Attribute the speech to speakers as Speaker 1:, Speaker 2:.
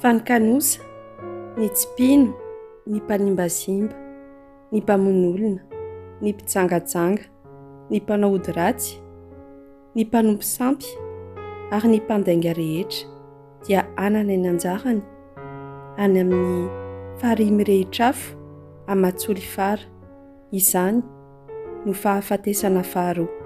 Speaker 1: Fa ny kanosa, ny tsy mpino, ny mpanimbazimba, ny mpamono olona, ny mpijangajanga, ny mpanao ody ratsy, ny mpanompo sampy ary ny mpandainga rehetra dia hanana ny anjarany any amin'ny farihy mirehitr'afo aman-tsolifara. Izany no fahafatesana faharoa.